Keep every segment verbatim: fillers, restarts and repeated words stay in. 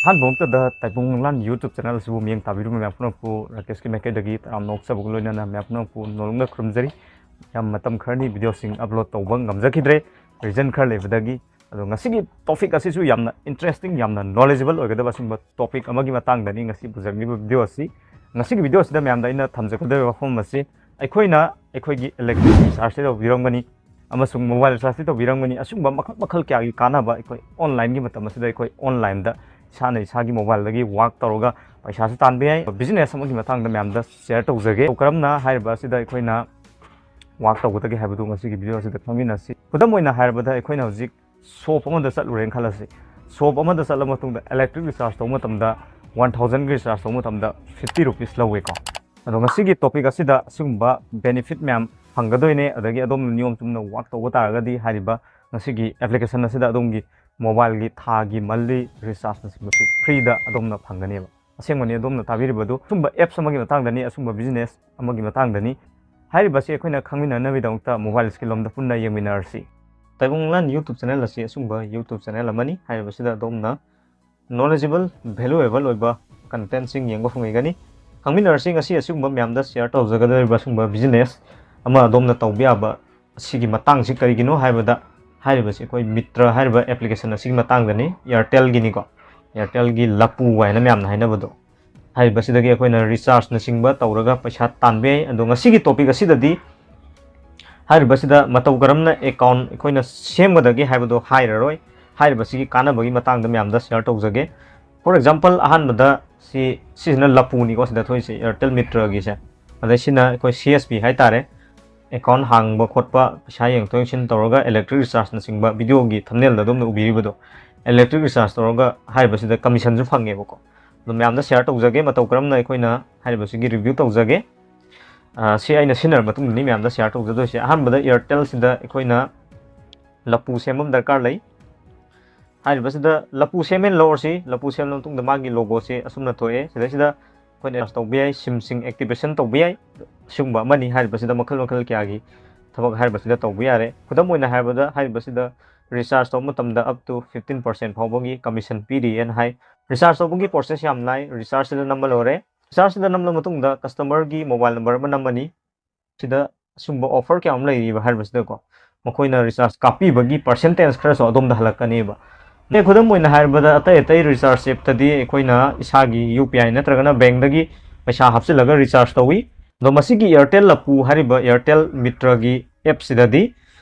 ꯑꯍꯥꯟꯕ ꯃꯛꯇꯗ ꯇꯥꯏꯕꯪ ꯂꯥꯟ YouTube channel ꯑꯁꯤꯕꯨ ꯃꯤꯠꯌꯦꯡ ꯇꯥꯕꯤꯔꯤꯕ ꯃꯌꯥꯝ ꯄꯨꯝꯅꯃꯛꯄꯨ ꯔꯥꯀꯦꯁꯀꯤ ꯃꯥꯏꯀꯩꯗꯒꯤ ꯇꯔꯥꯝꯅ ꯑꯣꯛꯆꯕꯒ ꯂꯣꯏꯅꯅ ꯃꯌꯥꯝ ꯄꯨꯝꯅꯃꯛꯄꯨ ꯅꯣꯂꯨꯛꯅ ꯈꯨꯔꯨꯝꯖꯔꯤ꯫ ꯌꯥꯝ ꯃꯇꯝ ꯈꯔꯅꯤ video ꯁꯤꯡ upload ꯇꯧꯕ ꯉꯝꯖꯈꯤꯗ꯭ꯔꯦ, reason ꯈꯔ ꯂꯩꯕꯗꯒꯤ꯫ ꯑꯗꯣ ꯉꯁꯤꯒꯤ topic ꯑꯁꯤꯁꯨ ꯌꯥꯝꯅ interesting, ꯌꯥꯝꯅ knowledgeable ꯑꯣꯏꯒꯗꯕ ꯑꯁꯤꯒꯨꯝꯕ topic ꯑꯃꯒꯤ ꯃꯇꯥꯡꯗꯅꯤ ꯉꯁꯤ ꯄꯨꯖꯔꯛꯂꯤꯕ video ꯑꯁꯤ꯫ ꯉꯁꯤꯒꯤ video ꯑꯁꯤꯗ ꯃꯌꯥꯝꯗ ꯑꯩꯅ ꯊꯝꯖꯒꯗꯧꯔꯤꯕ ꯋꯥꯐꯝ ꯑꯁꯤ, ꯑꯩꯈꯣꯏꯅ ꯑꯩꯈꯣꯏꯒꯤ electric recharge ꯁꯤ ꯇꯧꯕꯤꯔꯝꯒꯅꯤ ꯑꯃꯁꯨꯡ mobile recharge ꯁꯤ ꯇꯧꯕꯤꯔꯝꯒꯅꯤ꯫ ꯑꯁꯤꯒꯨꯝꯕ ꯃꯈꯜ ꯃꯈꯜ ꯀꯌꯥꯒꯤ ꯀꯥꯟꯅꯕ ꯑꯩꯈꯣꯏ online ꯒꯤ ꯃꯇꯝ ꯑꯁꯤꯗ ꯑꯩꯈꯣꯏ online ꯗ ꯏꯁꯥꯅ ꯏꯁꯥꯒꯤ mobile ꯗꯒꯤ work ꯇꯧꯔꯒ ꯄꯩꯁꯥꯁꯨ ꯇꯥꯟꯕ ꯌꯥꯏ꯫ Business ꯑꯃꯒꯤ ꯃꯇꯥꯡꯗ ꯃꯌꯥꯝꯗ share ꯇꯧꯖꯒꯦ꯫ ꯀꯔꯝꯅ ꯍꯥꯏꯔꯤꯕ ꯑꯁꯤꯗ ꯑꯩꯈꯣꯏꯅ work ꯇꯧꯒꯗꯒꯦ ꯍꯥꯏꯕꯗꯨ ꯉꯁꯤꯒꯤ video ꯑꯁꯤꯗ ꯈꯪꯃꯤꯟꯅꯁꯤ꯫ ꯈꯨꯗꯝ ꯑꯣꯏꯅ ꯍꯥꯏꯔꯕꯗ, ꯑꯩꯈꯣꯏꯅ ꯍꯧꯖꯤꯛ shop ꯑꯃꯗ ꯆꯠꯂꯨꯔꯦꯅ ꯈꯜꯂꯁꯤ꯫ Shop ꯑꯃꯗ ꯆꯠꯂ ꯃꯇꯨꯡꯗ electric recharge ꯇꯧꯕ ꯃꯇꯝꯗ, one thousand ꯒꯤ recharge ꯇꯧꯕ ꯃꯇꯝꯗ fifty rupees ꯂꯧꯋꯦꯀꯣ꯫ ꯑꯗꯣ ꯉꯁꯤꯒꯤ topic ꯑꯁꯤꯗ ꯑꯁꯤꯒꯨꯝꯕ benefit ꯃꯌꯥꯝ ꯐꯪꯒꯗꯣꯏꯅꯦ꯫ ꯑꯗꯒꯤ ꯑꯗꯣꯝꯅ ꯅꯤꯌꯣꯝ ꯆꯨꯝꯅ work ꯇꯧꯕ ꯇꯥꯔꯒꯗꯤ ꯍꯥꯏꯔꯤꯕ ꯉꯁꯤꯒꯤ application ꯑꯁꯤꯗ ꯑꯗꯣꯝꯒꯤ mobile ꯒꯤ ꯊꯥꯒꯤ monthly recharge ꯅꯆꯤꯡꯕꯁꯨ free ꯗ ꯑꯗꯣꯝꯅ ꯐꯪꯒꯅꯦꯕ꯫ ꯑꯁꯦꯡꯕꯅꯤ, ꯑꯗꯣꯝꯅ ꯇꯥꯕꯤꯔꯤꯕꯗꯨ ꯑꯁꯨꯝꯕ apps ꯑꯃꯒꯤ ꯃꯇꯥꯡꯗꯅꯤ, ꯑꯁꯨꯝꯕ business ꯑꯃꯒꯤ ꯃꯇꯥꯡꯗꯅꯤ꯫ ꯍꯥꯏꯔꯤꯕꯁꯤ ꯑꯩꯈꯣꯏꯅ ꯈꯪꯃꯤꯟꯅꯅꯕꯒꯤꯗꯃꯛꯇ mobile screen ꯂꯣꯝꯗ ꯄꯨꯟꯅ ꯌꯦꯡꯃꯤꯟꯅꯔꯁꯤ꯫ ꯇꯥꯏꯕꯪ ꯂꯥꯟ YouTube channel ꯑꯁꯤ ꯑꯁꯨꯝꯕ YouTube channel ꯑꯃꯅꯤ꯫ ꯍꯥꯏꯔꯤꯕꯁꯤꯗ ꯑꯗꯣꯝꯅ knowledgeable, valuable ꯑꯣꯏꯕ content ꯁꯤꯡ ꯌꯦꯡꯕ ꯐꯪꯕꯤꯒꯅꯤ꯫ ꯈꯪꯃꯤꯟꯅꯔꯁꯤ ꯉꯁꯤ ꯑꯁꯤꯒꯨꯝꯕ ꯃꯌꯥꯝꯗ share ꯇꯧꯖꯒꯗꯧꯔꯤꯕ ꯑꯁꯤꯒꯨꯝꯕ business ꯑꯃ ꯑꯗꯣꯝꯅ ꯇꯧꯕ ꯌꯥꯕ ꯑꯁꯤꯒꯤ ꯃꯇꯥꯡꯁꯤ ꯀꯔꯤꯒꯤꯅꯣ ꯍꯥꯏꯕꯗ, ꯍꯥꯏꯔꯤꯕꯁꯤ ꯑꯩꯈꯣꯏ Mitra ꯍꯥꯏꯔꯤꯕ application ꯑꯁꯤꯒꯤ ꯃꯇꯥꯡꯗꯅꯤ, Airtel ꯒꯤꯅꯤꯀꯣ꯫ Airtel ꯒꯤ ꯂꯄꯨ ꯍꯥꯏꯅ ꯃꯌꯥꯝꯅ ꯍꯥꯏꯅꯕꯗꯣ꯫ ꯍꯥꯏꯔꯤꯕꯁꯤꯗꯒꯤ ꯑꯩꯈꯣꯏꯅ recharge ꯅꯆꯤꯡꯕ ꯇꯧꯔꯒ ꯄꯩꯁꯥ ꯇꯥꯟꯕ ꯌꯥꯏ꯫ ꯑꯗꯣ ꯉꯁꯤꯒꯤ topic ꯑꯁꯤꯗꯗꯤ ꯍꯥꯏꯔꯤꯕꯁꯤꯗ ꯃꯇꯧ ꯀꯔꯝꯅ account ꯑꯩꯈꯣꯏꯅ ꯁꯦꯝꯒꯗꯒꯦ ꯍꯥꯏꯕꯗꯣ ꯍꯥꯏꯔꯔꯣꯏ꯫ ꯍꯥꯏꯔꯤꯕꯁꯤꯒꯤ ꯀꯥꯟꯅꯕꯒꯤ ꯃꯇꯥꯡꯗ ꯃꯌꯥꯝꯗ share ꯇꯧꯖꯒꯦ꯫ For example, ꯑꯍꯥꯟꯕꯗ ꯁꯤ, ꯁꯤꯁꯤꯅ ꯂꯄꯨꯅꯤꯀꯣ, ꯁꯤꯗ ꯊꯣꯛꯏꯁꯦ Airtel Mitra ꯒꯤꯁꯦ꯫ ꯑꯗꯩ ꯁꯤꯅ ꯑꯩꯈꯣꯏ C S P ꯍꯥꯏꯇꯥꯔꯦ꯫ Account ꯍꯥꯡꯕ ꯈꯣꯠꯄ, ꯄꯩꯁꯥ ꯌꯦꯡꯊꯣꯛ ꯌꯦꯡꯁꯤꯟ ꯇꯧꯔꯒ electric recharge ꯅꯆꯤꯡꯕ video ꯒꯤ thumbnail ꯗ ꯑꯗꯣꯝꯅ ꯎꯕꯤꯔꯤꯕꯗꯣ, electric recharge ꯇꯧꯔꯒ ꯍꯥꯏꯔꯤꯕꯁꯤꯗ commission ꯁꯨ ꯐꯪꯉꯦꯕꯀꯣ꯫ ꯑꯗꯣ ꯃꯌꯥꯝꯗ share ꯇꯧꯖꯒꯦ, ꯃꯇꯧ ꯀꯔꯝꯅ ꯑꯩꯈꯣꯏꯅ ꯍꯥꯏꯔꯤꯕꯁꯤꯒꯤ review ꯇꯧꯖꯒꯦ꯫ ꯑ, ꯁꯤ ꯑꯩꯅ ꯁꯤꯖꯤꯟꯅꯔ ꯃꯇꯨꯡꯗꯅꯤ ꯃꯌꯥꯝꯗ share ꯇꯧꯖꯗꯣꯏꯁꯦ꯫ ꯑꯍꯥꯟꯕꯗ Airtel ꯁꯤꯗ ꯑꯩꯈꯣꯏꯅ ꯂꯄꯨ ꯁꯦꯝꯕ ꯑꯃ ꯗꯔꯀꯥꯔ ꯂꯩ꯫ ꯍꯥꯏꯔꯤꯕꯁꯤꯗ ꯂꯄꯨ ꯁꯦꯝꯃꯦꯅ ꯂꯧꯔꯁꯤ꯫ ꯂꯄꯨ ꯁꯦꯝꯂ ꯃꯇꯨꯡꯗ ꯃꯥꯒꯤ logo ꯁꯦ ꯑꯁꯨꯝꯅ ꯊꯣꯛꯑꯦ꯫ ꯁꯤꯗꯩꯁꯤꯗ ꯑꯩꯈꯣꯏꯅ ꯇꯧꯕ ꯌꯥꯏ, ꯁꯤꯝꯁꯤꯡ activation ꯇꯧꯕ ꯌꯥꯏ꯫ ꯁꯤꯒꯨꯝꯕ ꯑꯃꯅꯤ꯫ ꯍꯥꯏꯔꯤꯕꯁꯤꯗ ꯃꯈꯜ ꯃꯈꯜ ꯀꯌꯥꯒꯤ ꯊꯕꯛ ꯍꯥꯏꯔꯤꯕꯁꯤꯗ ꯇꯧꯕ ꯌꯥꯔꯦ꯫ ꯈꯨꯗꯝ ꯑꯣꯏꯅ ꯍꯥꯏꯔꯕꯗ, ꯍꯥꯏꯔꯤꯕꯁꯤꯗ recharge ꯇꯧꯕ ꯃꯇꯝꯗ up to fifteen percent ꯐꯥꯎꯕꯒꯤ commission ꯄꯤꯔꯤꯑꯅ ꯍꯥꯏ꯫ Recharge ꯇꯧꯕꯒꯤ process ꯌꯥꯝ ꯂꯥꯏ꯫ Recharge ꯁꯤꯗ ꯅꯝꯕ ꯂꯣꯏꯔꯦ꯫ Recharge ꯁꯤꯗ ꯅꯝꯂ ꯃꯇꯨꯡꯗ customer ꯒꯤ mobile number ꯑꯃ ꯅꯝꯃꯅꯤ꯫ ꯁꯤꯗ ꯑꯁꯨꯝꯕ offer ꯀꯌꯥ ꯑꯃ ꯂꯩꯔꯤꯕ ꯍꯥꯏꯔꯤꯕꯁꯤꯗꯀꯣ, ꯃꯈꯣꯏꯅ recharge ꯀꯥꯞꯄꯤꯕꯒꯤ percentage ꯈꯔꯁꯨ ꯑꯗꯣꯝꯗ ꯍꯜꯂꯛꯀꯅꯦꯕ꯫ ꯑꯦ, ꯈꯨꯗꯝ ꯑꯣꯏꯅ ꯍꯥꯏꯔꯕꯗ, ꯑꯇꯩ ꯑꯇꯩ recharge app ꯇꯗꯤ ꯑꯩꯈꯣꯏꯅ ꯏꯁꯥꯒꯤ U P I ꯅꯠꯇ꯭ꯔꯒꯅ bank ꯇꯒꯤ ꯄꯩꯁꯥ ꯍꯥꯞꯆꯤꯜꯂꯒ recharge ꯇꯧꯏ꯫ ꯑꯗꯣ ꯃꯁꯤꯒꯤ Airtel ꯂꯄꯨ ꯍꯥꯏꯔꯤꯕ Airtel Mitra ꯒꯤ app ꯁꯤꯗꯗꯤ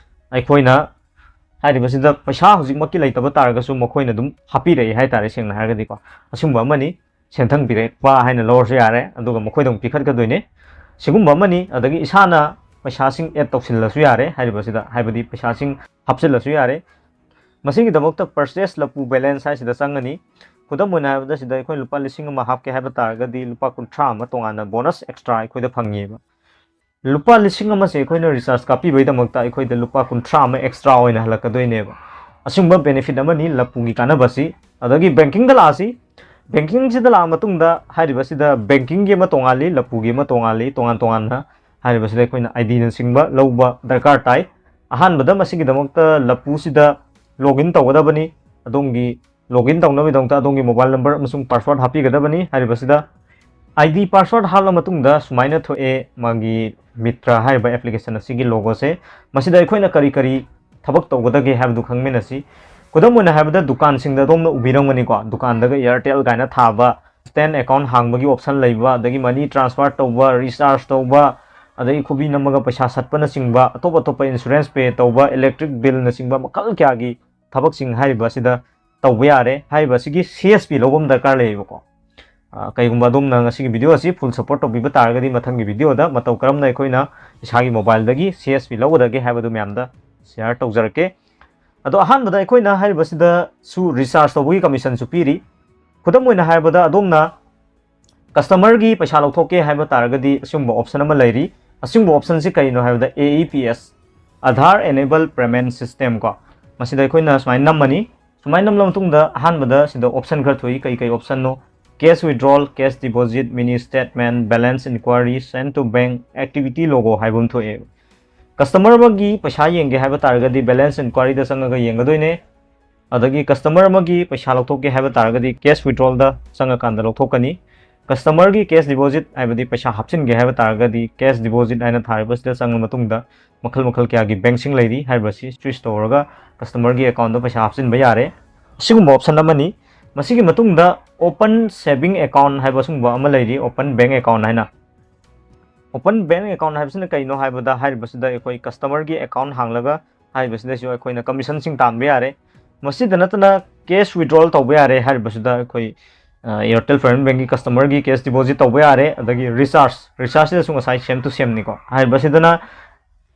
ꯑꯩꯈꯣꯏꯅ ꯍꯥꯏꯔꯤꯕꯁꯤꯗ ꯄꯩꯁꯥ ꯍꯧꯖꯤꯛꯃꯛꯀꯤ ꯂꯩꯇꯕ ꯇꯥꯔꯒꯁꯨ ꯃꯈꯣꯏꯅ ꯑꯗꯨꯝ ꯍꯥꯞꯄꯤꯔꯛꯏ ꯍꯥꯏꯇꯥꯔꯦ, ꯁꯦꯡꯅ ꯍꯥꯏꯔꯒꯗꯤꯀꯣ꯫ ꯑꯁꯨꯝꯕ ꯑꯃꯅꯤ, ꯁꯦꯟꯊꯪ ꯄꯤꯔꯛꯄ ꯍꯥꯏꯅ ꯂꯧꯔꯁꯨ ꯌꯥꯔꯦ, ꯑꯗꯨꯒ ꯃꯈꯣꯏꯗ ꯑꯃꯨꯛ ꯄꯤꯈꯠꯀꯗꯣꯏꯅꯦ꯫ ꯁꯤꯒꯨꯝꯕ ꯑꯃꯅꯤ꯫ ꯑꯗꯒꯤ ꯏꯁꯥꯅ ꯄꯩꯁꯥꯁꯤꯡ add ꯇꯧꯁꯤꯜꯂꯁꯨ ꯌꯥꯔꯦ ꯍꯥꯏꯔꯤꯕꯁꯤꯗ, ꯍꯥꯏꯕꯗꯤ ꯄꯩꯁꯥꯁꯤꯡ ꯍꯥꯞꯆꯤꯜꯂꯁꯨ ꯌꯥꯔꯦ꯫ ꯃꯁꯤꯒꯤꯗꯃꯛꯇ purchase ꯂꯄꯨ balance ꯍꯥꯏꯁꯤꯗ ꯆꯪꯒꯅꯤ꯫ ꯈꯨꯗꯝ ꯑꯣꯏꯅ ꯍꯥꯏꯔꯕꯗ, ꯁꯤꯗ ꯑꯩꯈꯣꯏ ꯂꯨꯄꯥ ꯂꯤꯁꯤꯡ ꯑꯃ ꯍꯥꯞꯀꯦ ꯍꯥꯏꯕ ꯇꯥꯔꯒꯗꯤ, ꯂꯨꯄꯥ ꯀꯨꯟꯊ꯭ꯔꯥ ꯑꯃ ꯇꯣꯉꯥꯟꯅ bonus extra ꯑꯩꯈꯣꯏꯗ ꯐꯪꯉꯦꯕ꯫ ꯂꯨꯄꯥ ꯂꯤꯁꯤꯡ ꯑꯃꯁꯦ ꯑꯩꯈꯣꯏꯅ recharge ꯀꯥꯞꯄꯤꯕꯒꯤꯗꯃꯛꯇ ꯑꯩꯈꯣꯏꯗ ꯂꯨꯄꯥ ꯀꯨꯟꯊ꯭ꯔꯥ ꯑꯃ extra ꯑꯣꯏꯅ ꯍꯜꯂꯛꯀꯗꯣꯏꯅꯦꯕ꯫ ꯑꯁꯤꯒꯨꯝꯕ benefit ꯑꯃꯅꯤ ꯂꯄꯨꯒꯤ ꯀꯥꯟꯅꯕꯁꯤ꯫ ꯑꯗꯒꯤ banking ꯗ ꯂꯥꯛꯑꯁꯤ꯫ Banking ꯁꯤꯗ ꯂꯥꯛꯑ ꯃꯇꯨꯡꯗ, ꯍꯥꯏꯔꯤꯕꯁꯤꯗ banking ꯒꯤ ꯑꯃ ꯇꯣꯉꯥꯜꯂꯤ, ꯂꯄꯨꯒꯤ ꯑꯃ ꯇꯣꯉꯥꯜꯂꯤ꯫ ꯇꯣꯉꯥꯟ ꯇꯣꯉꯥꯟꯅ ꯍꯥꯏꯔꯤꯕꯁꯤꯗ ꯑꯩꯈꯣꯏꯅ I D ꯅꯆꯤꯡꯕ ꯂꯧꯕ ꯗꯔꯀꯥꯔ ꯇꯥꯏ꯫ ꯑꯍꯥꯟꯕꯗ ꯃꯁꯤꯒꯤꯗꯃꯛꯇ ꯂꯄꯨꯁꯤꯗ login ꯇꯧꯒꯗꯕꯅꯤ꯫ ꯑꯗꯣꯝꯒꯤ login ꯇꯧꯅꯕꯒꯤꯗꯃꯛꯇ ꯑꯗꯣꯝꯒꯤ mobile number ꯑꯃꯁꯨꯡ password ꯍꯥꯞꯄꯤꯒꯗꯕꯅꯤ꯫ ꯍꯥꯏꯔꯤꯕꯁꯤꯗ I D password ꯍꯥꯞꯂ ꯃꯇꯨꯡꯗ ꯁꯨꯃꯥꯏꯅ ꯊꯣꯛꯑꯦ ꯃꯥꯒꯤ Mitra ꯍꯥꯏꯔꯤꯕ application ꯑꯁꯤꯒꯤ logo ꯁꯦ꯫ ꯃꯁꯤꯗ ꯑꯩꯈꯣꯏꯅ ꯀꯔꯤ ꯀꯔꯤ ꯊꯕꯛ ꯇꯧꯒꯗꯒꯦ ꯍꯥꯏꯕꯗꯨ ꯈꯪꯃꯤꯟꯅꯁꯤ꯫ ꯈꯨꯗꯝ ꯑꯣꯏꯅ ꯍꯥꯏꯔꯕꯗ, ꯗꯨꯀꯥꯟꯁꯤꯡꯗ ꯑꯗꯣꯝꯅ ꯎꯕꯤꯔꯝꯒꯅꯤꯀꯣ, ꯗꯨꯀꯥꯟꯗꯒ Airtel ꯀꯥꯏꯅ ꯊꯥꯕ, stand account ꯍꯥꯡꯕꯒꯤ option ꯂꯩꯕ, ꯑꯗꯒꯤ money transfer ꯇꯧꯕ, recharge ꯇꯧꯕ, ꯑꯗꯒꯤ ꯈꯨꯕꯤ ꯅꯝꯃꯒ ꯄꯩꯁꯥ ꯁꯠꯄꯅꯆꯤꯡꯕ, ꯑꯇꯣꯞ ꯑꯇꯣꯞꯄ insurance pay ꯇꯧꯕ, electric bill ꯅꯆꯤꯡꯕ ꯃꯈꯜ ꯀꯌꯥꯒꯤ ꯊꯕꯛꯁꯤꯡ ꯍꯥꯏꯔꯤꯕ ꯑꯁꯤꯗ ꯇꯧꯕ ꯌꯥꯔꯦ꯫ ꯍꯥꯏꯔꯤꯕ ꯑꯁꯤꯒꯤ C S P ꯂꯧꯕ ꯑꯃ ꯗꯔꯀꯥꯔ ꯂꯩꯌꯦꯕꯀꯣ꯫ ꯑ, ꯀꯩꯒꯨꯝꯕ ꯑꯗꯣꯝꯅ ꯉꯁꯤꯒꯤ video ꯑꯁꯤ full support ꯇꯧꯕꯤꯕ ꯇꯥꯔꯒꯗꯤ, ꯃꯊꯪꯒꯤ video ꯗ ꯃꯇꯧ ꯀꯔꯝꯅ ꯑꯩꯈꯣꯏꯅ ꯏꯁꯥꯒꯤ mobile ꯗꯒꯤ C S P ꯂꯧꯒꯗꯒꯦ ꯍꯥꯏꯕꯗꯨ ꯃꯌꯥꯝꯗ share ꯇꯧꯖꯔꯛꯀꯦ꯫ ꯑꯗꯣ ꯑꯍꯥꯟꯕꯗ ꯑꯩꯈꯣꯏꯅ ꯍꯥꯏꯔꯤꯕꯁꯤꯗꯁꯨ recharge ꯇꯧꯕꯒꯤ commission ꯁꯨ ꯄꯤꯔꯤ꯫ ꯈꯨꯗꯝ ꯑꯣꯏꯅ ꯍꯥꯏꯔꯕꯗ, ꯑꯗꯣꯝꯅ customer ꯒꯤ ꯄꯩꯁꯥ ꯂꯧꯊꯣꯛꯀꯦ ꯍꯥꯏꯕ ꯇꯥꯔꯒꯗꯤ ꯑꯁꯤꯒꯨꯝꯕ option ꯑꯃ ꯂꯩꯔꯤ꯫ ꯑꯁꯤꯒꯨꯝꯕ option ꯁꯤ ꯀꯔꯤꯅꯣ ꯍꯥꯏꯕꯗ, A E P S, Aadhaar Enabled Payment System ꯀꯣ, ꯃꯁꯤꯗ ꯑꯩꯈꯣꯏꯅ ꯁꯨꯃꯥꯏꯅ ꯅꯝꯃꯅꯤ꯫ ꯁꯨꯃꯥꯏꯅ ꯅꯝꯂ ꯃꯇꯨꯡꯗ ꯑꯍꯥꯟꯕꯗ ꯁꯤꯗ option ꯈꯔ ꯊꯣꯛꯏ꯫ ꯀꯩ ꯀꯩ option no? Cash withdrawal, cash deposit, mini statement, balance inquiry, send to bank, activity logo ꯍꯥꯏꯕ ꯑꯃ ꯊꯣꯛꯑꯦ꯫ Customer ꯑꯃꯒꯤ ꯄꯩꯁꯥ ꯌꯦꯡꯒꯦ ꯍꯥꯏꯕ ꯇꯥꯔꯒꯗꯤ balance inquiry ꯗ ꯆꯪꯉꯒ ꯌꯦꯡꯒꯗꯣꯏꯅꯦ꯫ ꯑꯗꯒꯤ customer ꯑꯃꯒꯤ ꯄꯩꯁꯥ ꯂꯧꯊꯣꯛꯀꯦ ꯍꯥꯏꯕ ꯇꯥꯔꯒꯗꯤ cash withdrawꯗ ꯆꯪꯉꯀꯥꯟꯗ ꯂꯧꯊꯣꯛꯀꯅꯤ꯫ Customerꯒꯤ cash deposit, ꯍꯥꯏꯕꯗꯤ ꯄꯩꯁꯥ ꯍꯥꯞꯆꯤꯟꯒꯦ ꯍꯥꯏꯕ ꯇꯥꯔꯒꯗꯤ cash deposit ꯍꯥꯏꯅ ꯊꯥꯔꯤꯕꯁꯤꯗ ꯆꯪꯉ ꯃꯇꯨꯡꯗ ꯃꯈꯜ ꯃꯈꯜ ꯀꯌꯥꯒꯤ bankꯁꯤꯡ ꯂꯩꯔꯤ ꯍꯥꯏꯔꯤꯕꯁꯤ choose ꯇꯧꯔꯒ customerꯒꯤ accountꯗ ꯄꯩꯁꯥ ꯍꯥꯞꯆꯤꯟꯕ ꯌꯥꯔꯦ꯫ ꯑꯁꯤꯒꯨꯝꯕ option ꯑꯃꯅꯤ꯫ ꯃꯁꯤꯒꯤ ꯃꯇꯨꯡꯗ open saving account ꯍꯥꯏꯕ ꯑꯁꯤꯒꯨꯝꯕ ꯑꯃ ꯂꯩꯔꯤ, open bank account ꯍꯥꯏꯅ꯫ Open bank account ꯍꯥꯏꯕꯁꯤꯅ ꯀꯩꯅꯣ ꯍꯥꯏꯕꯗ, ꯍꯥꯏꯔꯤꯕꯁꯤꯗ ꯑꯩꯈꯣꯏ customerꯒꯤ account ꯍꯥꯡꯂꯒ ꯍꯥꯏꯔꯤꯕꯁꯤꯗꯁꯨ ꯑꯩꯈꯣꯏꯅ commissionꯁꯤꯡ ꯇꯥꯟꯕ ꯌꯥꯔꯦ꯫ ꯃꯁꯤꯗ ꯅꯠꯇꯅ cash withdrawal ꯇꯧꯕ ꯌꯥꯔꯦ꯫ ꯍꯥꯏꯔꯤꯕꯁꯤꯗ ꯑꯩꯈꯣꯏ, ꯑ, Airtel Payments Bankꯀꯤ customerꯒꯤ cash deposit ꯇꯧꯕ ꯌꯥꯔꯦ꯫ ꯑꯗꯒꯤ recharge, rechargeꯁꯤꯗꯁꯨ ꯉꯁꯥꯏ same to sameꯅꯤꯀꯣ꯫ ꯍꯥꯏꯔꯤꯕꯁꯤꯗꯅ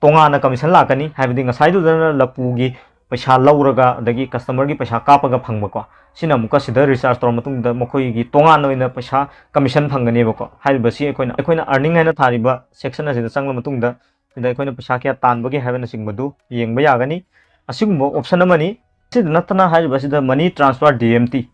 ꯇꯣꯉꯥꯟꯅ commission ꯂꯥꯛꯀꯅꯤ, ꯍꯥꯏꯕꯗꯤ ꯉꯁꯥꯏꯗꯨꯗꯅ ꯂꯄꯨꯒꯤ ꯄꯩꯁꯥ ꯂꯧꯔꯒ ꯑꯗꯒꯤ customerꯒꯤ ꯄꯩꯁꯥ ꯀꯥꯞꯄꯒ ꯐꯪꯕꯀꯣ꯫ ꯁꯤꯅ ꯑꯃꯨꯛꯀ ꯁꯤꯗ recharge ꯇꯧꯔ ꯃꯇꯨꯡꯗ ꯃꯈꯣꯏꯒꯤ ꯇꯣꯉꯥꯟꯅ ꯑꯣꯏꯅ ꯄꯩꯁꯥ commission ꯐꯪꯒꯅꯦꯕꯀꯣ꯫ ꯍꯥꯏꯔꯤꯕꯁꯤ ꯑꯩꯈꯣꯏꯅ, ꯑꯩꯈꯣꯏꯅ earning ꯍꯥꯏꯅ ꯊꯥꯔꯤꯕ section ꯑꯁꯤꯗ ꯆꯪꯂ ꯃꯇꯨꯡꯗ ꯁꯤꯗ ꯑꯩꯈꯣꯏꯅ ꯄꯩꯁꯥ ꯀꯌꯥ ꯇꯥꯟꯕꯒꯦ ꯍꯥꯏꯕꯅꯆꯤꯡꯕꯗꯨ ꯌꯦꯡꯕ ꯌꯥꯒꯅꯤ꯫ ꯑꯁꯤꯒꯨꯝꯕ option ꯑꯃꯅꯤ꯫ ꯁꯤꯗ ꯅꯠꯇꯅ ꯍꯥꯏꯔꯤꯕꯁꯤꯗ money transfer D M T꯫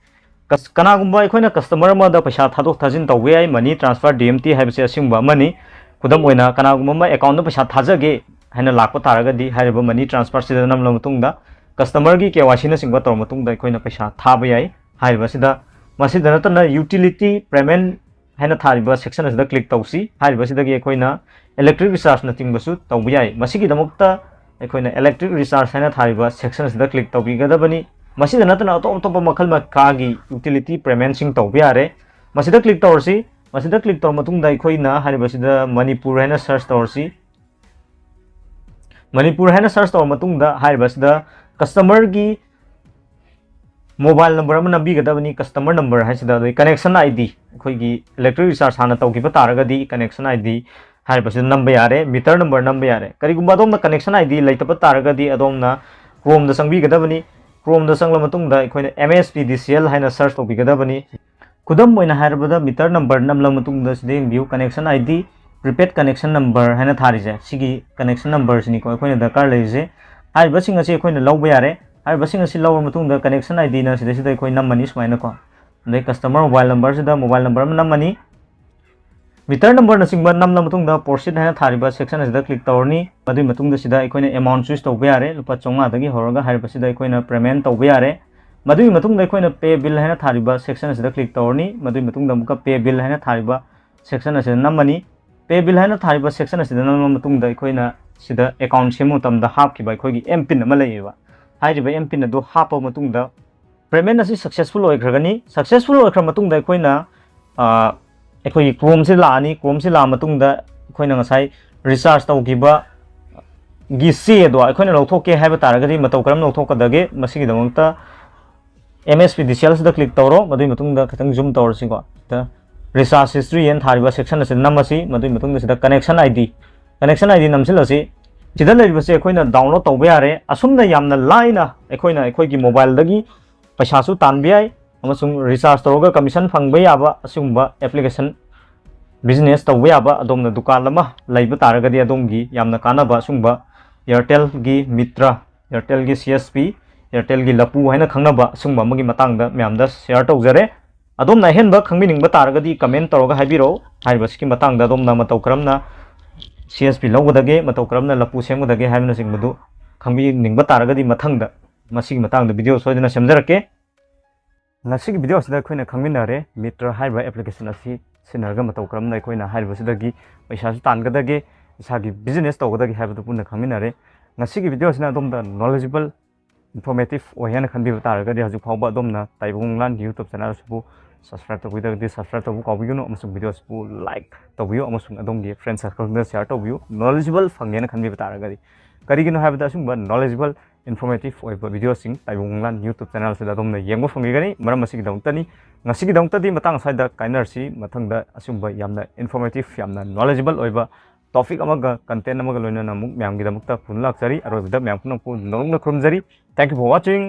ꯀꯁ-, ꯀꯅꯥꯒꯨꯝꯕ ꯑꯩꯈꯣꯏꯅ customer ꯑꯃꯗ ꯄꯩꯁꯥ ꯊꯥꯗꯣꯛ ꯊꯥꯖꯤꯟ ꯇꯧꯕ ꯌꯥꯏ꯫ Money transfer D M T ꯍꯥꯏꯕꯁꯤ ꯑꯁꯤꯒꯨꯝꯕ ꯑꯃꯅꯤ꯫ ꯈꯨꯗꯝ ꯑꯣꯏꯅ, ꯀꯅꯥꯒꯨꯝꯕ ꯑꯃ accountꯗ ꯄꯩꯁꯥ ꯊꯥꯖꯒꯦ ꯍꯥꯏꯅ ꯂꯥꯛꯄ ꯇꯥꯔꯒꯗꯤ, ꯍꯥꯏꯔꯤꯕ money transferꯁꯤꯗ ꯅꯝꯂꯕ ꯃꯇꯨꯡꯗ customerꯒꯤ K Y Cꯅꯆꯤꯡꯕ ꯇꯧꯔꯕ ꯃꯇꯨꯡꯗ ꯑꯩꯈꯣꯏꯅ ꯄꯩꯁꯥ ꯊꯥꯕ ꯌꯥꯏ꯫ ꯍꯥꯏꯔꯤꯕꯁꯤꯗ, ꯃꯁꯤꯗ ꯅꯠꯇꯅ utility payment ꯍꯥꯏꯅ ꯊꯥꯔꯤꯕ section ꯑꯁꯤꯗ click ꯇꯧꯁꯤ꯫ ꯍꯥꯏꯔꯤꯕꯁꯤꯗꯒꯤ ꯑꯩꯈꯣꯏꯅ electric rechargeꯅꯆꯤꯡꯕꯁꯨ ꯇꯧꯕ ꯌꯥꯏ꯫ ꯃꯁꯤꯒꯤꯗꯃꯛꯇ ꯑꯩꯈꯣꯏꯅ electric recharge ꯍꯥꯏꯅ ꯊꯥꯔꯤꯕ section ꯑꯁꯤꯗ click ꯇꯧꯕꯤꯒꯗꯕꯅꯤ꯫ ꯃꯁꯤꯗ ꯅꯠꯇꯅ ꯑꯇꯣꯞ ꯑꯇꯣꯞꯄ ꯃꯈꯜ ꯃꯈꯥꯒꯤ utility paymentꯁꯤꯡ ꯇꯧꯕ ꯌꯥꯔꯦ꯫ ꯃꯁꯤꯗ click ꯇꯧꯔꯁꯤ꯫ ꯃꯁꯤꯗ click ꯇꯧꯔ ꯃꯇꯨꯡꯗ ꯑꯩꯈꯣꯏꯅ ꯍꯥꯏꯔꯤꯕꯁꯤꯗ ꯃꯅꯤꯄꯨꯔ ꯍꯥꯏꯅ search ꯇꯧꯔꯁꯤ꯫ ꯃꯅꯤꯄꯨꯔ ꯍꯥꯏꯅ search ꯇꯧꯔ ꯃꯇꯨꯡꯗ ꯍꯥꯏꯔꯤꯕꯁꯤꯗ customerꯒꯤ mobile number ꯑꯃ ꯅꯝꯕꯤꯒꯗꯕꯅꯤ, customer number ꯍꯥꯏꯁꯤꯗ, ꯑꯗꯩ connection I D, ꯑꯩꯈꯣꯏꯒꯤ electric recharge ꯍꯥꯟꯅ ꯇꯧꯈꯤꯕ ꯇꯥꯔꯒꯗꯤ connection I D ꯍꯥꯏꯔꯤꯕꯁꯤꯗ ꯅꯝꯕ ꯌꯥꯔꯦ, meter number ꯅꯝꯕ ꯌꯥꯔꯦ꯫ ꯀꯔꯤꯒꯨꯝꯕ ꯑꯗꯣꯝꯅ connection I D ꯂꯩꯇꯕ ꯇꯥꯔꯒꯗꯤ ꯑꯗꯣꯝꯅ Chromeꯗ ꯆꯪꯕꯤꯒꯗꯕꯅꯤ꯫ Chromeꯗ ꯆꯪꯂ ꯃꯇꯨꯡꯗ ꯑꯩꯈꯣꯏꯅ M S P D C L ꯍꯥꯏꯅ search ꯇꯧꯕꯤꯒꯗꯕꯅꯤ꯫ ꯈꯨꯗꯝ ꯑꯣꯏꯅ ꯍꯥꯏꯔꯕꯗ, meter number ꯅꯝꯂꯕ ꯃꯇꯨꯡꯗ ꯁꯤꯗ ꯌꯦꯡꯕꯤꯌꯨ, connection I D, prepaid connection number ꯍꯥꯏꯅ ꯊꯥꯔꯤꯁꯦ, ꯁꯤꯒꯤ connection numberꯁꯤꯅꯤꯀꯣ ꯑꯩꯈꯣꯏꯅ ꯗꯔꯀꯥꯔ ꯂꯩꯔꯤꯁꯦ꯫ ꯍꯥꯏꯔꯤꯕꯁꯤꯡ ꯑꯁꯤ ꯑꯩꯈꯣꯏꯅ ꯂꯧꯕ ꯌꯥꯔꯦ꯫ ꯍꯥꯏꯔꯤꯕꯁꯤꯡ ꯑꯁꯤ ꯂꯧꯔꯕ ꯃꯇꯨꯡꯗ connection I Dꯅ ꯁꯤꯗꯩꯁꯤꯗ ꯑꯩꯈꯣꯏ ꯅꯝꯃꯅꯤ ꯁꯨꯃꯥꯏꯅꯀꯣ꯫ ꯑꯗꯩ customer mobile numberꯁꯤꯗ mobile number ꯑꯃ ꯅꯝꯃꯅꯤ꯫ Meter number ꯅꯆꯤꯡꯕ ꯅꯝꯂ ꯃꯇꯨꯡꯗ proceed ꯍꯥꯏꯅ ꯊꯥꯔꯤꯕ section ꯑꯁꯤꯗ click ꯇꯧꯔꯅꯤ꯫ ꯃꯗꯨꯒꯤ ꯃꯇꯨꯡꯗ ꯁꯤꯗ ꯑꯩꯈꯣꯏꯅ amount choose ꯇꯧꯕ ꯌꯥꯔꯦ꯫ ꯂꯨꯄꯥ ꯆꯥꯝꯃꯉꯥꯗꯒꯤ ꯍꯧꯔꯒ ꯍꯥꯏꯔꯤꯕꯁꯤꯗ ꯑꯩꯈꯣꯏꯅ payment ꯇꯧꯕ ꯌꯥꯔꯦ꯫ ꯃꯗꯨꯒꯤ ꯃꯇꯨꯡꯗ ꯑꯩꯈꯣꯏꯅ pay bill ꯍꯥꯏꯅ ꯊꯥꯔꯤꯕ section ꯑꯁꯤꯗ click ꯇꯧꯔꯅꯤ꯫ ꯃꯗꯨꯒꯤ ꯃꯇꯨꯡꯗ ꯑꯃꯨꯛꯀ pay bill ꯍꯥꯏꯅ ꯊꯥꯔꯤꯕ section ꯑꯁꯤꯗ ꯅꯝꯃꯅꯤ꯫ Pay bill ꯍꯥꯏꯅ ꯊꯥꯔꯤꯕ section ꯑꯁꯤꯗ ꯅꯝꯃ ꯃꯇꯨꯡꯗ ꯑꯩꯈꯣꯏꯅ ꯁꯤꯗ account ꯁꯦꯝꯕ ꯃꯇꯝꯗ ꯍꯥꯞꯈꯤꯕ ꯑꯩꯈꯣꯏꯒꯤ M pin ꯑꯃ ꯂꯩꯌꯦꯕ꯫ ꯍꯥꯏꯔꯤꯕ M pin ꯑꯗꯨ ꯍꯥꯞꯄ ꯃꯇꯨꯡꯗ payment ꯑꯁꯤ successful ꯑꯣꯏꯈ꯭ꯔꯒꯅꯤ꯫ Successful ꯑꯣꯏꯈ꯭ꯔ ꯃꯇꯨꯡꯗ ꯑꯩꯈꯣꯏꯅ, ꯑ, ꯑꯩꯈꯣꯏꯒꯤ Chromeꯁꯤ ꯂꯥꯛꯑꯅꯤ꯫ Chromeꯁꯤ ꯂꯥꯛꯑ ꯃꯇꯨꯡꯗ ꯑꯩꯈꯣꯏꯅ ꯉꯁꯥꯏ recharge ꯇꯧꯈꯤꯕ ꯒꯤ ꯆꯦ ꯑꯗꯣ ꯑꯩꯈꯣꯏꯅ ꯂꯧꯊꯣꯛꯀꯦ ꯍꯥꯏꯕ ꯇꯥꯔꯒꯗꯤ ꯃꯇꯧ ꯀꯔꯝ ꯂꯧꯊꯣꯛꯀꯗꯒꯦ? ꯃꯁꯤꯒꯤꯗꯃꯛꯇ M S P D C L ꯁꯤꯗ click ꯇꯧꯔꯣ꯫ ꯃꯗꯨꯒꯤ ꯃꯇꯨꯡꯗ ꯈꯤꯇꯪ zoom ꯇꯧꯔꯁꯤꯀꯣ꯫ ꯁꯤꯗ recharge history ꯍꯥꯏꯅ ꯊꯥꯔꯤꯕ section ꯑꯁꯤꯗ ꯅꯝꯃꯁꯤ꯫ ꯃꯗꯨꯒꯤ ꯃꯇꯨꯡꯗ ꯁꯤꯗ connection I D, connection I D ꯅꯝꯁꯤꯜꯂꯁꯤ꯫ ꯁꯤꯗ ꯂꯩꯔꯤꯕꯁꯦ ꯑꯩꯈꯣꯏꯅ download ꯇꯧꯕ ꯌꯥꯔꯦ꯫ ꯑꯁꯨꯝꯅ ꯌꯥꯝꯅ ꯂꯥꯏꯅ ꯑꯩꯈꯣꯏꯅ ꯑꯩꯈꯣꯏꯒꯤ mobileꯗꯒꯤ ꯄꯩꯁꯥꯁꯨ ꯇꯥꯟꯕ ꯌꯥꯏ ꯑꯃꯁꯨꯡ recharge ꯇꯧꯔꯒ commission ꯐꯪꯕ ꯌꯥꯕ ꯑꯁꯤꯒꯨꯝꯕ application, business ꯇꯧꯕ ꯌꯥꯕ, ꯑꯗꯣꯝꯅ ꯗꯨꯀꯥꯟ ꯑꯃ ꯂꯩꯕ ꯇꯥꯔꯒꯗꯤ ꯑꯗꯣꯝꯒꯤ ꯌꯥꯝꯅ ꯀꯥꯟꯅꯕ ꯑꯁꯤꯒꯨꯝꯕ Airtelꯒꯤ Mitra, Airtelꯒꯤ C S P, Airtelꯒꯤ ꯂꯄꯨ ꯍꯥꯏꯅ ꯈꯪꯅꯕ ꯑꯁꯤꯒꯨꯝꯕ ꯑꯃꯒꯤ ꯃꯇꯥꯡꯗ ꯃꯌꯥꯝꯗ share ꯇꯧꯖꯔꯦ꯫ ꯑꯗꯣꯝꯅ ꯑꯍꯦꯟꯕ ꯈꯪꯕꯤꯅꯤꯡꯕ ꯇꯥꯔꯒꯗꯤ comment ꯇꯧꯔꯒ ꯍꯥꯏꯕꯤꯔꯛꯎ꯫ ꯍꯥꯏꯔꯤꯕꯁꯤꯒꯤ ꯃꯇꯥꯡꯗ ꯑꯗꯣꯝꯅ ꯃꯇꯧ ꯀꯔꯝꯅ C S P ꯂꯧꯒꯗꯒꯦ, ꯃꯇꯧ ꯀꯔꯝꯅ ꯂꯄꯨ ꯁꯦꯝꯒꯗꯒꯦ ꯍꯥꯏꯕꯅꯆꯤꯡꯕꯗꯨ ꯈꯪꯕꯤꯅꯤꯡꯕ ꯇꯥꯔꯒꯗꯤ ꯃꯊꯪꯗ ꯃꯁꯤꯒꯤ ꯃꯇꯥꯡꯗ video ꯁꯣꯏꯗꯅ ꯁꯦꯝꯖꯔꯛꯀꯦ꯫ ꯉꯁꯤꯒꯤ video ꯑꯁꯤꯗ ꯑꯩꯈꯣꯏꯅ ꯈꯪꯃꯤꯟꯅꯔꯦ Mitra ꯍꯥꯏꯔꯤꯕ application ꯑꯁꯤ ꯁꯤꯖꯤꯟꯅꯔꯒ ꯃꯇꯧ ꯀꯔꯝꯅ ꯑꯩꯈꯣꯏꯅ ꯍꯥꯏꯔꯤꯕꯁꯤꯗꯒꯤ ꯄꯩꯁꯥꯁꯨ ꯇꯥꯟꯒꯗꯒꯦ, ꯏꯁꯥꯒꯤ business ꯇꯧꯒꯗꯒꯦ ꯍꯥꯏꯕꯗꯨ ꯄꯨꯟꯅ ꯈꯪꯃꯤꯟꯅꯔꯦ꯫ ꯉꯁꯤꯒꯤ video ꯑꯁꯤꯅ ꯑꯗꯣꯝꯗ knowledgeable, informative ꯑꯣꯏ ꯍꯥꯏꯅ ꯈꯟꯕꯤꯕ ꯇꯥꯔꯒꯗꯤ ꯍꯧꯖꯤꯛ ꯐꯥꯎꯕ ꯑꯗꯣꯝꯅ ꯇꯥꯏꯕꯪ ꯂꯥꯟꯒꯤ YouTube channel ꯑꯁꯤꯕꯨ subscribe ꯇꯧꯕꯤꯗ꯭ꯔꯒꯗꯤ subscribe ꯇꯧꯕ ꯀꯥꯎꯕꯤꯒꯅꯨ ꯑꯃꯁꯨꯡ video ꯑꯁꯤꯕꯨ like ꯇꯧꯕꯤꯌꯨ ꯑꯃꯁꯨꯡ ꯑꯗꯣꯝꯒꯤ friend circleꯗ share ꯇꯧꯕꯤꯌꯨ꯫ Knowledgeable ꯐꯪꯉꯦꯅ ꯈꯟꯕꯤꯕ ꯇꯥꯔꯒꯗꯤ, ꯀꯔꯤꯒꯤꯅꯣ ꯍꯥꯏꯕꯗ ꯑꯁꯤꯒꯨꯝꯕ knowledgeable, informative ꯑꯣꯏꯕ videoꯁꯤꯡ ꯇꯥꯏꯕꯪ ꯂꯥꯟ YouTube channel ꯑꯁꯤꯗ ꯑꯗꯣꯝꯅ ꯌꯦꯡꯕ ꯐꯪꯕꯤꯒꯅꯤ꯫ ꯃꯔꯝ ꯑꯁꯤꯒꯤꯗꯃꯛꯇꯅꯤ꯫ ꯉꯁꯤꯒꯤꯗꯃꯛꯇꯗꯤ ꯃꯇꯥꯡ ꯑꯁ꯭ꯋꯥꯏꯗ ꯀꯥꯏꯅꯔꯁꯤ꯫ ꯃꯊꯪꯗ ꯑꯁꯤꯒꯨꯝꯕ ꯌꯥꯝꯅ informative, ꯌꯥꯝꯅ knowledgeable ꯑꯣꯏꯕ topic ꯑꯃꯒ content ꯑꯃꯒ ꯂꯣꯏꯅꯅ ꯑꯃꯨꯛ ꯃꯌꯥꯝꯒꯤꯗꯃꯛꯇ ꯄꯨꯟꯅ ꯂꯥꯛꯆꯔꯤ꯫ ꯑꯔꯣꯏꯕꯗ ꯃꯌꯥꯝ ꯄꯨꯝꯅꯃꯛꯄꯨ ꯅꯣꯂꯨꯛꯅ ꯈꯨꯔꯨꯝꯖꯔꯤ꯫ Thank you for watching.